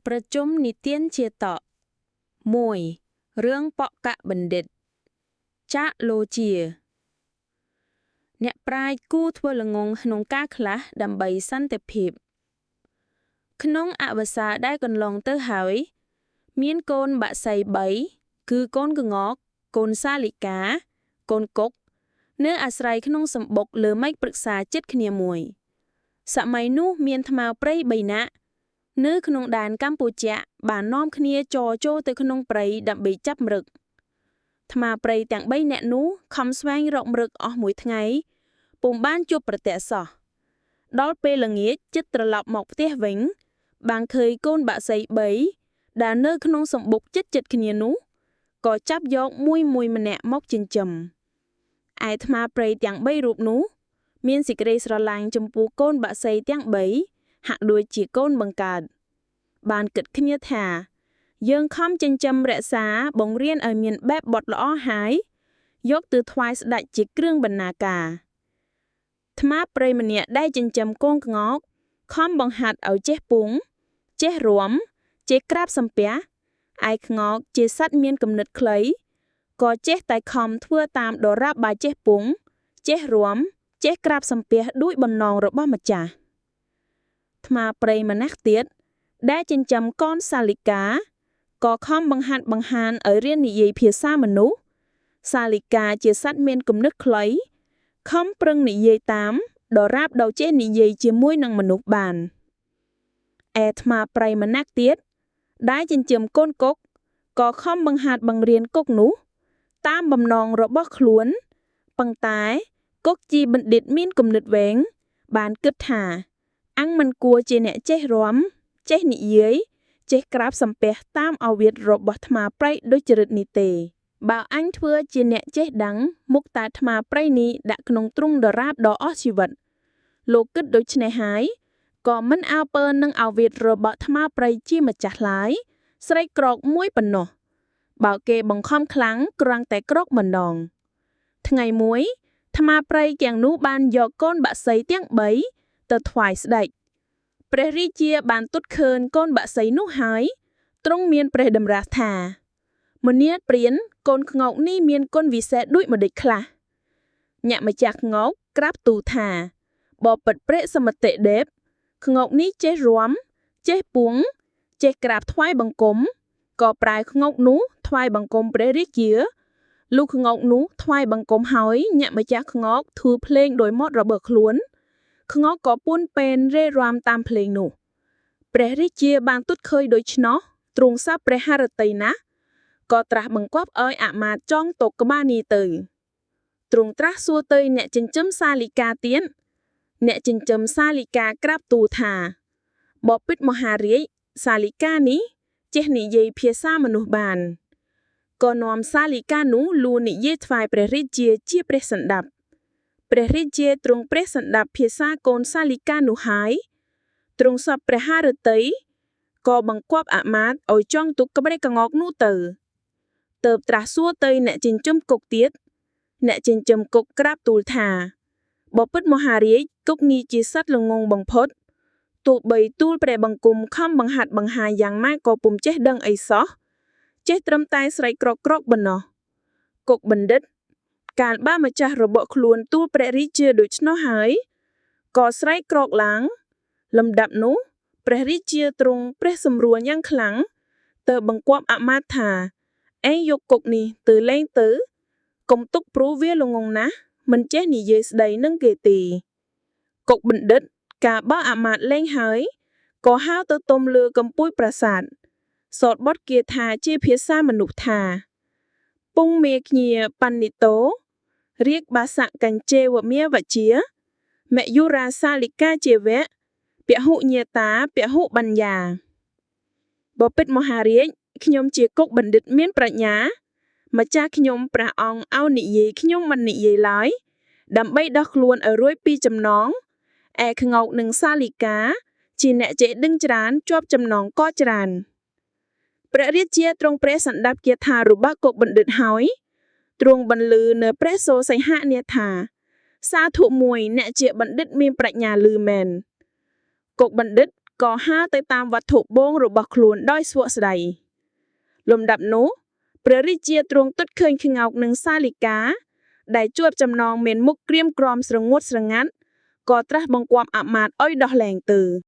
ប្រជុំនិទានជាតក1រឿងបកកបណ្ឌិតចាកលោជា អ្នកប្រាជ្ញគូធ្វើល្ងង់ក្នុងការខ្លះដើម្បីសន្តិភាព ក្នុងអវសាដែលកន្លងទៅហើយ មានកូនបក្សី3គឺកូនក្ងោកកូនសាលិកា កូនកុក នៅអាស្រ័យក្នុងសម្បុកលើមែកព្រឹក្សាចិត្តគ្នាមួយ សម័យនោះមានថ្មព្រៃ3នាក់នៅក្នុងដែនកម្ពុជាបាននាំគ្នាចរចូលទៅក្នុងព្រៃដើម្បីចាប់មរឹកថ្មព្រៃទាំង3នាក់នោះខំស្វែងរកម្រឹកអស់មួយថ្ងៃពុំបានជួបប្រទះសោះដល់ពេលល្ងាចចិត្តត្រឡប់មកផ្ទះវិញ បានឃើញកូនបក្សី3ដែលនៅក្នុងសម្បុកចិត្តចិត្តគ្នានោះក៏ចាប់យកមួយមួយម្នាក់មកចិញ្ចឹមឯថ្មព្រៃទាំង3រូបនោះ មានសេចក្តីស្រឡាញ់ចំពោះកូនបក្សីទាំង3ហាក់ដូចជាកូនបង្កើត បានគិតគ្នាថា យើងខំចិញ្ចឹមរក្សាបង្រៀនឲ្យមានបែបបទល្អហើយយកទៅថ្វាយស្ដេចជាគ្រឿងបណ្ណាការថ្មព្រៃម្នាក់ដែលចិញ្ចឹមកូនក្ងោកខំបង្ហាត់ឲ្យចេះពងចេះរាំចេះក្រាបសំពះឯក្ងោកជាសត្វមានគំនិតខ្លីក៏ចេះតែខំធ្វើតាមដរាបបើចេះពងចេះរាំចេះក្រាបសំពះដូចបំណងរបស់ម្ចាស់ថ្មព្រៃម្នាក់ទៀតដែលចិញ្ចឹមកូនសាលិកាក៏ខំបង្ហាត់បង្ហានឲ្យរៀននិយាយភាសាមនុស្សសាលិកាជាសត្វមានគំនិតខ្លីខំប្រឹងនិយាយតាមដរាបដល់ចេះនិយាយជាមួយនឹងមនុស្សបានឯថ្មព្រៃម្នាក់ទៀតដែលចិញ្ចឹមកូនកុកក៏ខំបង្ហាត់បង្រៀនកុកនោះ តាមបំណងរបស់ខ្លួនប៉ុន្តែកុកជាបណ្ឌិតមានគំនិតវែងបានគិតថាអញមិនគួរជាអ្នកចេះរាំចេះនិយាយចេះក្រាបសំពះតាមអាវាតរបស់ថ្មព្រៃដូចចរិតនេះទេបើអញធ្វើជាអ្នកចេះដឹងមុខតែថ្មព្រៃនេះដាក់ក្នុងទ្រុងដរាបដល់អស់ជីវិតលោកគិតដូច្នេះហើយក៏មិនអើពើនឹងអាវាតរបស់ថ្មព្រៃជាម្ចាស់ឡើយស្រីក្រកមួយប៉ុណ្ណោះបើគេបង្ខំខ្លាំងគ្រាន់តែក្រកម្ដងថ្ងៃមួយថ្មព្រៃទាំងនោះបានយកកូនបក្សីទាំង3ទៅថ្វាយស្ដេចព្រះរាជាបានទូតឃើញកូនបក្សីនោះហើយទ្រង់មានព្រះតម្រាស់ថាមនាលព្រានកូនក្ងោកនេះមានគុណវិសេសដូចម្តេចខ្លះអ្នកម្ចាស់ក្ងោកក្រាបទូលថាបបិទ្ធព្រះសមតិដេបក្ងោកនេះចេះរាំចេះពួងចេះក្រាបថ្វាយបង្គំក៏ប្រែក្ងោកនោះថ្វាយបង្គំព្រះរាជាលុះក្ងោកនោះថ្វាយបង្គំហើយអ្នកម្ចាស់ក្ងោកធ្វើភ្លេងដោយមាត់របស់ខ្លួនក្ងោកក៏ពួនពេនរេរាំតាមភ្លេងនោះព្រះរាជាបានទូតឃើញដូច្នោះទ្រង់សព្វព្រះហឫទ័យណាស់ក៏ត្រាស់បង្គាប់ឲ្យអាមាត្យចងទុកក្បាលនេះទៅទ្រង់ត្រាស់សួរទៅអ្នកចិញ្ចឹមសាលិកាទៀតអ្នកចិញ្ចឹមសាលិកាក្រាបទូលថាបពិតមហារាជសាលិកានេះចេះនិយាយភាសាមនុស្សបានក៏នាំសាលិកានោះលួនិយាយថ្វាយព្រះរាជាជាព្រះសន្តាប់ព្រះរាជាទ្រង់ព្រះសន្តាប់ភាសាកូនសាលិកានោះហើយទ្រង់សព្វព្រះហឫទ័យក៏បង្គាប់អាមាត្យឲ្យចងទុកក្បេះក្ងោកនោះទៅទៅត្រាស់សួរទៅអ្នកចិញ្ចឹមកុកទៀតអ្នកចិញ្ចឹមកុកក្រាបទូលថាបពិតមហារាជកុកនេះជាសត្វល្ងង់បំផុតទោះបីទូលព្រះបង្គំខំបង្ហាត់បង្ហាញយ៉ាងម៉េចក៏ពុំចេះដឹងអីសោះចេះត្រឹមតែស្រែកក្រកក្រកប៉ុណ្ណោះកុកបណ្ឌិតកាលបើម្ចាស់របស់ខ្លួនទូលព្រះរាជាដូច្នោះហើយក៏ស្រែកក្រកឡើងលំដាប់នោះព្រះរាជាទ្រង់ព្រះសម្រួលយ៉ាងខ្លាំងទៅបង្គាប់អាមាត្យថាឯងយកកុកនេះទៅលែងទៅកុំទុកព្រោះវាល្ងង់ណាស់មិនចេះនិយាយស្ដីនឹងគេទេកុកបណ្ឌិតកាលបើអាមាត្យលែងហើយក៏ហៅទៅទុំលើកំពូលប្រាសាទសូត្របទគាថាជាភាសាមនុស្សថា ពុងមេគ្ញាបណ្ឌិតោរៀកបាសកញ្ចេវមាវជាមយុរាសាលិកាជាវៈពហុញាតាពហុបញ្ញាបពិតមហារាជខ្ញុំជាកុកបណ្ឌិតមានប្រាជ្ញាម្ចាស់ខ្ញុំព្រះអង្គឲ្យនិយាយខ្ញុំមិននិយាយឡើយដើម្បីដោះខ្លួនឲ្យរួចពីចំណងឯក្ងោកនិងសាលិកាជាអ្នកចេះដឹងច្រើនជាប់ចំណងក៏ច្រើនព្រះរាជាទ្រង់ព្រះសន្តាប់គាថារបស់កុកបណ្ឌិតហើយទ្រង់បន្លឺនៅព្រះសូរសីហនាថាសាធុមួយអ្នកជាបណ្ឌិតមានប្រាជ្ញាលឺមែនកុកបណ្ឌិត ក៏ហើរទៅតាមវត្ថុបងរបស់ខ្លួនដោយស្វក់ស្ដីលំដាប់នោះព្រះរាជាទ្រង់ទុតឃើញក្ងោកនិងសាលិកា ដែលជួបចំណងមានមុខក្រៀមក្រំស្រងួតស្រងាត់ក៏ត្រាស់បង្គាប់អាមាត្យឲ្យដោះលែងទៅ។